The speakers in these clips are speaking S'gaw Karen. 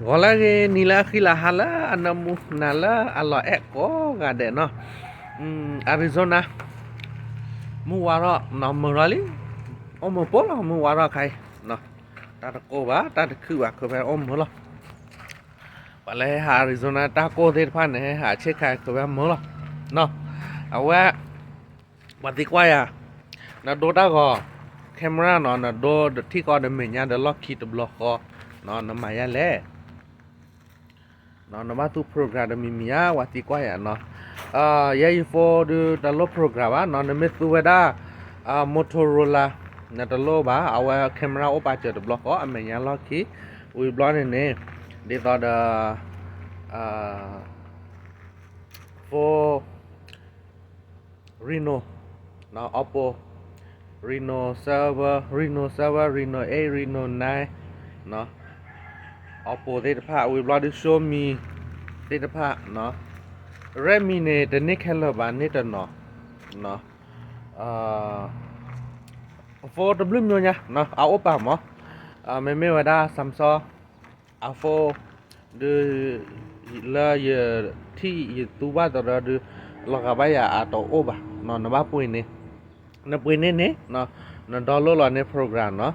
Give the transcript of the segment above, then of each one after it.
ဂီၤလၢအဂ့ၤ နံၤလၢအဃံလၤ ဟါလၢအနၢမူ နၤလၢအလီၤအဲၣ်ကိးဂၤဒဲးနီၤ, Arizona မုၢ်ဝါထီၣ်နီၤ မုာ်ထီၣ်လံ, အိၣ်မုာ်ပိၢ်လီၤ မုၢ်ဝါထီၣ်ခါအံၤ, တၢ်တကိၢ်ဘၣ် တၢ်တခုၣ်ဘၣ် ခီဖျိအိၣ်မုာ်လီၤ, ပှၤလၢဟဲဟး Arizona တၢ်ကိၢ်သ့ၣ်တဖၣ်န့ၣ် ဟဲဟးဆ့ၣ်ခါ ခီဖျိမုာ်လီၤ, အဝဲ ပှၤသံကွၢ်ယၤ, နဒိတၢ်ဂီၤ camera နီၤ နဒိထံၣ်ဃီဒီးမဲာ်ညါဒီးလီၢ်ခံတဘျီဃီ, နမၤယၤလဲၣ်, နဘၣ်သူ program ဒီးမံၤမံၤဧါ ပှၤသံကွၢ်ယၤနီၤ, ယဲယ phone ဒုးတလိၣ် program ဘၣ်နီၤ နမ့ၢ်သူဝဲဒၣ် Motorola နတလိၣ်ဘၣ် အဝဲ camera အိၣ်ပာ်စၢၤတဘျီဃီ အမဲာ်ညါလီၢ်ခံ, ဝံၤဘျီန့ၣ်န့ၣ် ဒ်သိးဒီး phone Reno, Oppo, Reno seven, Reno seven, Reno eight, Reno nine, Oppo သ့ၣ်တဖၣ် ဝံၤဘျီဒုး Xiaomi သ့ၣ်တဖၣ်, Redmi န့ၣ် တန့ၢ်ခဲလၢာ်ဘၣ် န့ၢ်တနီၤ, phone တဘျုးမျိညါ အအိၣ်ပာ်မး, မ့မ့ၢ်ဝဲဒၣ် Samsung iPhone ဒုး လၢယထံၣ်ယသူဘၣ်သဒီးဒုး လီၤဂာ်ဘၣ်ယၤအတအိၣ်ဘၣ်, နဘၣ်ပှ့ၤန့ၢ်, နပှ့ၤန့ၢ်န့ၣ် န download လီၤန့ၢ် program နီၤ,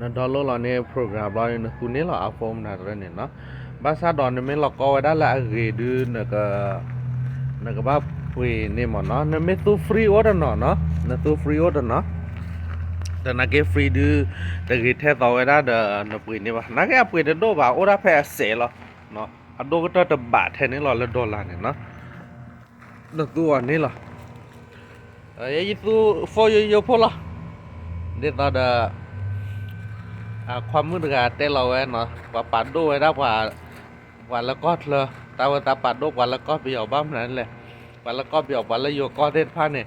န download လီၤန့ၢ် program ဘျီန့ၣ် နသူန့ၢ်လီၤ iPhone မနုၤတရၢန့ၣ်နီၤ, ဘၣ်ဆၣ်ဒီးနမ့ၢ်လီၤကီဝဲဒၣ်လၢအဂ့ၤဒုး နကဘၣ်ပှ့ၤန့ၢ်မးနီၤ, နမ့ၢ်သူ free အိၣ်တနီၤနီၤ, နသူ free အိၣ်တနီၤ, ဒီးနာ်က့ free ဒုး တဂ့ၤထဲသိးဝဲဒၣ်ဒီး နပှ့ၤန့ၢ်ဘၣ်, နာ်က့အပှ့ၤတဒိၣ်ဘၣ် အိၣ်ဒၣ်ဖဲအစဲးလီၤ, အဒိၣ်ကတၢၢ်တဘးထဲန့ၣ်လီၤ လၢ dollar န့ၣ်နီၤ, နသူအီၤန့ၣ်လီၤ, ယသူ phone ယိယိဖိလီၤ, ဒ်သိးဒီး ခွါမုၣ်တဂၤတဲလီၤဝဲနီၤ, ပှၤပာ်ဒိၣ်ဝဲဒၣ် ပှၤလၢကီၢ်ချၢ, တၢ်ဝဲသးပာ်ဒိၣ်ပှၤလၢကီၢ်ပယီၤဘၣ်မနုၤလဲၣ်, ပှၤလၢကီၢ်ပယီၤ ပှၤလၢယိၤကီၢ်သ့ၣ်တဖၣ်န့ၣ်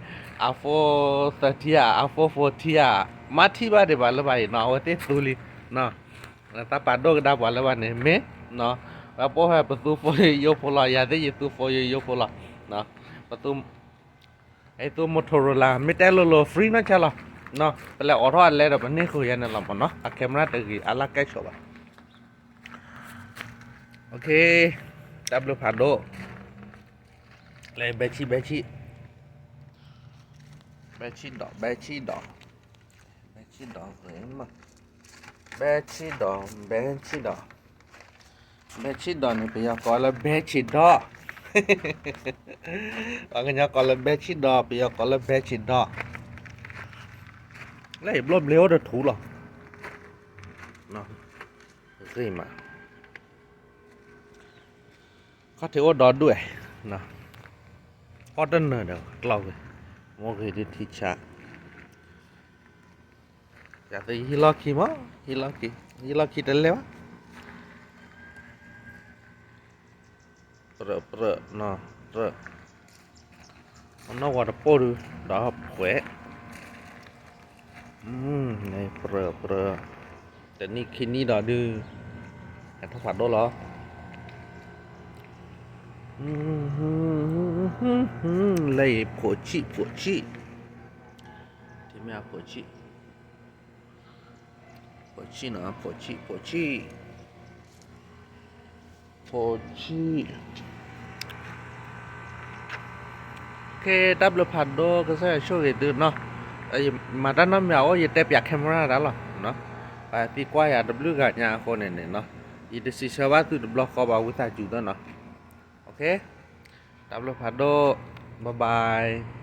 iPhone thirteen ဧါ iPhone fourteen ဧါ, မ့ၢ်ထံၣ်ဘၣ်ဒံးဘၣ်လၢဘၣ်အံၤနီၤ အဝဲသ့ၣ်သူလံ, သးပာ်ဒိၣ်ကဒါပှၤလၢဘၣ်န့ၣ် မ့ၢ် ပှၤပိာ်ဖဲပသူ phone ယိယိဖိလီၤ, ယၤသ့ၣ်ယသူ phone ယိယိဖိလီၤ, ပသူ အဲ သူ Motorola မ့ၢ်တဲလိၤလိၤ free နီၢ်ဆါလီၤ, ပလဲၤအိးထီၣ်အလဲဒီး ပန့ၢ်ဃုာ်ယၤန့ၣ်လီၤမးနီၤ, အ camera တဂ့ၤ အလၢ်ကဲဆိးဘၣ်, တၢ်ဘျုးဖးဒိၣ်, လဲၤဘဲဆံၣ် ဘဲဆံၣ်, ဘဲဆံၣ်ဒီး ဘဲဆံၣ်ဒီး, ဘဲဆံၣ်ဒီး ဘဲဆံၣ်ဒီး, ဘဲဆံၣ်ဒီး, ဘဲဆံၣ်ဒီးန့ၣ် ပယီၤကိးလၢ ဘဲဆံၣ်ဒီး, ပှၤကညီကိးလၢ ဘဲဆံၣ်ဒီး ပယီၤကိးလၢ ဘဲဆံၣ်ဒီး, လၢယဘျီဘျ့အိၣ်တထူလီၤ, ဂ့ၤမး, ခီၣ်ထံးအိၣ်ဒီဒူၣ်, အီၣ်တနၢၤဒီးကျီၢ်ဂ့ၤ, မိၢ်ဂ့ၤဒုးထံဆါ, ယၤသ့ၣ်ယဟံၣ်လီၢ်ခံမး, ဟံၣ်လီၢ်ခံ, ဟံၣ်လီၢ်ခံတလဲၤဘၣ်, ပြၢၢ်ပြၢၢ်, ပြၢၢ်, အနီၢ်ဝဲတပိၢ်ဒုး ဒီးဖှဲး, ပြၢၢ်ပြၢၢ်, တနံၣ်ခံနံၣ်ဒီးဒုး ဟဲထီၣ်ဖးဒိၣ်လီၤ, လၢအံၤ ဖိးဆံၣ် ဖိးဆံၣ်, ထံမ့ၢ်အဖိးဆံၣ်, ဖိးဆံၣ်နီၤ ဖိးဆံၣ် ဖိးဆံၣ်, ဖိးဆံၣ်, ကဲ တၢ်ဘျုးဖးဒိၣ် ကစၢ်ယွၤဆိၣ်ဂ့ၤသုနီၤ, မၤတၢ်နီတမံၤအအိၣ် ယတဲပၠး camera ဒၣ်လီၤ, ပှၤသံကွၢ်ယၤတဘျုးဂၤညါအဃိန့ၣ်န့ၣ်နီၤ, ယတစံးဆၢဘၣ်သုတဘျီဃီဘၣ် ဝံသးစူၤသၢနီၤ, တၢ်ဘျုးဖးဒိၣ်, bye bye.